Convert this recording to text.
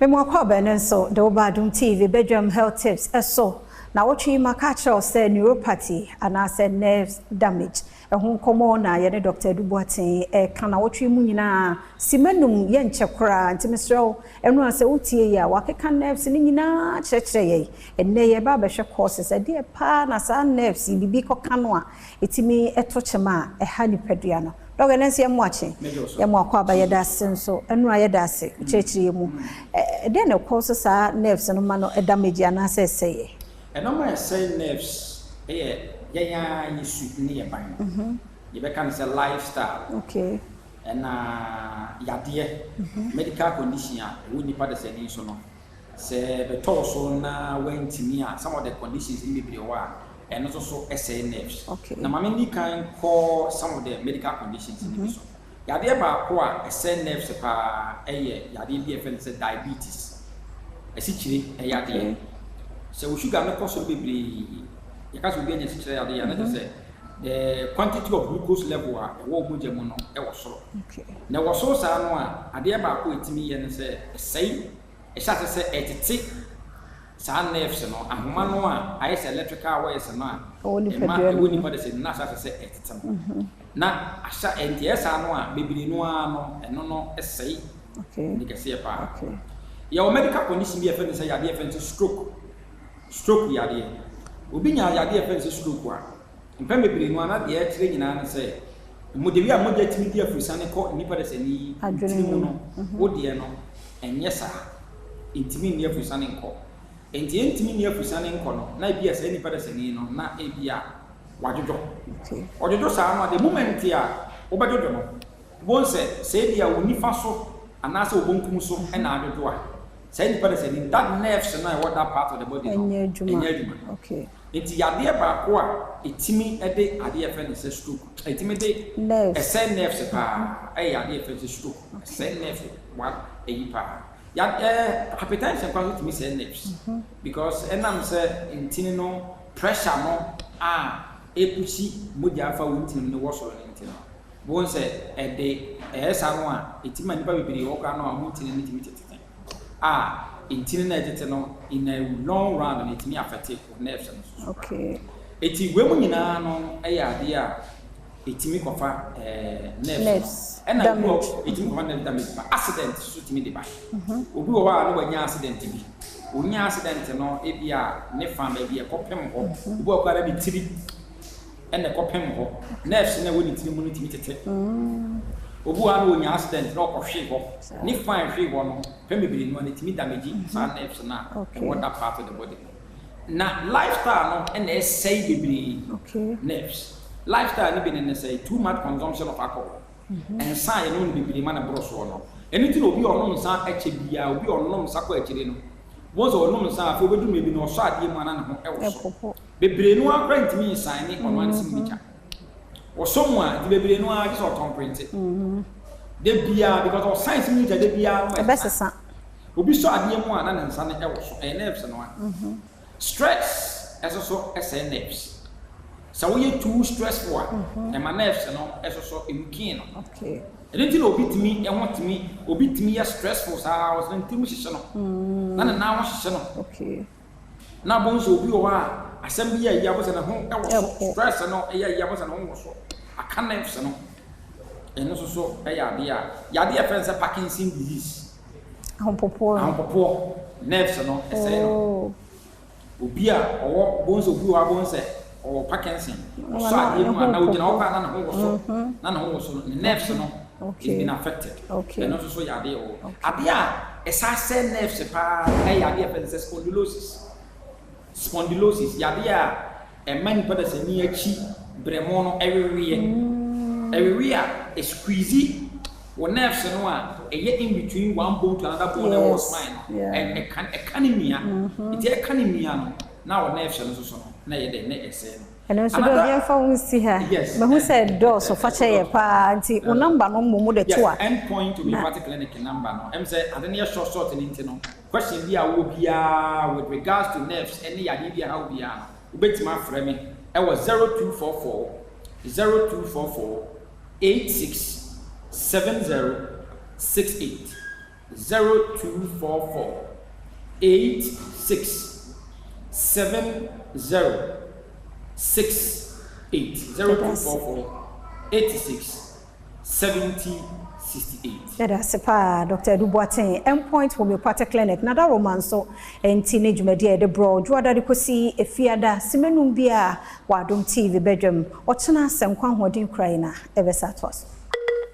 Mema wo akwaaba nso de wo ba Adom TV Bedwam Health Tips ɛso na wɔtwe maka akyerɛ wo sɛ neuropathy anaasɛ nerves damage ɛho nkɔmmɔ na yɛne Dr. Edu Boateng ɛka na wɔtwe mu nyinaa simanum yɛnkyɛ koraa. Nti mesrɛ wo, ɛno a sɛ wotie yi a, wakeka nerves no nyinaa kyerɛkyerɛ yɛn. Ɛnnɛ yɛba abɛhwɛ causes, ɛdeɛ paa na saa nerves yi biribi kɔka no a ɛtumi ɛto kyɛm a ɛha nipadua no. Dɔkta, ɛnɛ nso yɛmo akye, yɛmo akɔ aba, yɛda ase nso. Ɛno a yɛda ase kyerɛkyerɛ mu. Ɛdeɛ na ɛkɔ so saa nerves no ma no damage anaasɛ ɛsɛeɛ? Ɛnɔma a ɛsɛe nerves ɛyɛ yɛn a yɛsu ne yɛ ban. Yɛbɛka no sɛ lifestyle ɛna yadeɛ, medical condition a ɛwɔ nipa de sɛ ni so no, sɛ bɛtɔɔ so na wantumi a, some of the conditions no bebree wɔ a ɛno nso so ɛsɛe nerves. Na maame ni kan kɔ some of the medical conditions no bi so. Yadeɛ baako a ɛsɛe nerves paa ɛyɛ yadeɛ bi a yɛfrɛ no sɛ diabetes, asikyire ɛyɛ adeɛ. Sɛ wo sugar no kɔ soro bebree, yɛka sɛ obi anya asikyire yadeɛ a, na kyerɛ sɛ the quantity of glucose level a ɛwɔ wo mogya mu no ɛwɔ soro. Na ɛwɔ soro saa no a, adeɛ baako a ɛtumi yɛ no sɛ ɛsɛe, ɛhyɛ ase sɛ ɛtete saa nerves no, ahoma no a ayɛ sɛ electrical wires no a ɛwɔ ɛma nipadua no ɛwɔ mu. Nipa de sɛ na ahyɛ ase sɛ ɛtete no na ahyɛ nti ɛyɛ saa no a, bebree no ara no, ɛno no ɛsɛe ne kɛseɛ paa. Yɛwɔ medical condition bi a yɛfrɛ no sɛ yadeɛ yɛfrɛ no sɛ stroke. Stroke yadeɛ, obi nya yadeɛ yɛfrɛ no sɛ stroke a, mpɛn bebree no ana deɛ ɛkyerɛ nyinaa no sɛ mogya wi a mogya tumi di afurusane kɔ nipa de sɛ ne adwene tiri mu mu. no, wo deɛ no ɛnyɛ saa, ntumi nni afurusane nkɔ. Nti ɛntumi nni afurusane nkɔ no, na ebi a saa nipa de sɛ ni no na ebi a wadwodwo. Ɔdwodwo saa no a, the moment a wobɛdwodwo no, wɔn sɛ ebi a wo nifa so anaasɛ wo bonkum so ɛna adwodwo a, saa nipa de sɛ ni that nerves no a ɛwɔ that part of the body no ɛnyɛ adwuma. Ɛnyɛ adwuma. Nti yadeɛ baako a ɛtumi de adeɛ yɛfrɛ no sɛ stroke, ɛtumi de nerves. Ɛsɛe nerves paa ɛyɛ adeɛ yɛfrɛ no sɛ stroke. Ɛsɛe nerves wa ɛyi paa. Ya hypertension kwan so tumi sɛe nerves because ɛnam sɛ ntini no pressure no a ɛpush mogya afa wo ntini no wɔ soro no, nti no wɔn sɛ ɛde ɛyɛ saa no a, ɛtumi ma nipa bebree wɔ koraa no a wɔn ntini no tumi tete a, ntini no a ɛtete no, in a long run no, ɛtumi affect wo nerves no so so. Eti wei mu nyinaa no ɛyɛ adeɛ a ɛtumi kɔfa nerves nerves no, ɛna ebi wɔ damage. Ɛtumi kɔfa nerve damage ba. Accident nso tumi de ba. Obi wɔ hɔ a na wanya accident bi, onya accident no, ebi a ne fa baabi ɛkɔpem hɔ, obi wɔ hɔ a ne tiri ɛna ɛkɔpem hɔ, nerves no a ɛwɔ ne tiri mu no tumi tete. Obi wɔ hɔ a na onya accident na ɔkɔhwee hɔ, ne fa ɛhwee hɔ no pɛn bebree no a, ne tumi damage saa nerves no a ɛwɔ that part of the body no. Na lifestyle no ɛna ɛsɛe bebree nerves. Lifestyle no bi ne sɛ too much consumption of alcohol, nsa a yɛnom no bebree ma ne boro soɔ no. Ɛno nti na obi a ɔnom nsa akyɛ biara, obi a ɔnom nsa kɔ akyire no, wɔn sɛ ɔnom nsa, afei obɛduru baabi na ɔsɔ adeɛ mu ana ne ho ɛwɔ so ɛpopo. Bebree no akora ntumi nsan ne ɔno ane signature wɔsɔ mu a, nti bebree no ara gye sɛ ɔtɔn print de biara because ɔsan signature de biara no ɛsesa. Ɛbɛsesa. Obi sɔ adeɛ mu a na ne nsa no ɛwɔ so, ɛyɛ nerves no a. Stress ɛso so ɛsɛe nerves. Sɛ woyɛ too stressful a, ɛma nerves no ɛso so emu no. Ɛno nti na obi tumi ɛho tumi, obi tumi yɛ stressful saa, ɔsɛ ne tirim hyehyɛ no na ne nan ho hyehyɛ no. Na abɔ nso obi wɔ hɔ a, asɛm bi yɛ ayi abɔ sɛ ne ho ɛwɔ so. Ɛpo. Stress no ɛyɛ ayi abɔ sɛ ne ho wɔ so aka nerves no. Ɛno nso so ɛyɛ adeɛ a yadeɛ a yɛfrɛ no sɛ Parkinson disease. Ahopopoɔ no. Ahopopoɔ, nerves no ɛsɛe no. Obi a ɔwɔ bonso, obi wɔ hɔ a bonso ɔwɔ Parkinson, ɔsɔ adeɛ mu a na ogyina hɔ koraa na ne ho wɔ so, na ne ho wɔ so no, ne nerves no is been affected. Ɛno nso so yɛ adeɛ wɔ adeɛ a ɛsa sɛ nerves paa. Ɛyɛ adeɛ a yɛfrɛ no sɛ spondylosis. Spondylosis yadeɛ a ɛma nipa da sɛ ni akyi brɛmo no ɛweweɛ, ɛweweɛ a ɛsqueeze wɔ nerves no a ɛyɛ in between one bone to another bone ɛwɔ spine no. Ɛka ne mia, nti ɛka ne mia no na wɔ nerves no nso so no na ɛyɛ dɛ na ɛsɛe no. Ɛno nso dɛ obi mfa wo nsi ha. Yes. Mahu sɛ dɔɔso, fa kyɛ yɛ paa, nti wo number no mmom de to a. Yes, Endpoint Homeopathic Clinic number no, sɛ ade no yɛ short short ne nti no, question bi a wɔ biara with regards to nerves ɛne yadeɛ bi a ha wɔ biara no, wobɛtumi afrɛ me ɛwɔ 0244 0244 86 70 68. 0244 86 70 68. 0244 86 70 68. Yɛda ase paa, Dr Edu Boateng, Endpoint Homeopathic Clinic na daroma nso nti ne dwumadi a yɛde brɔ dwoada de kɔsi efiada simenum bi a wɔ Adom TV badwam. Ɔkyena sɛ nkwa ahoɔden kura yi na ɛbɛsa atoa so.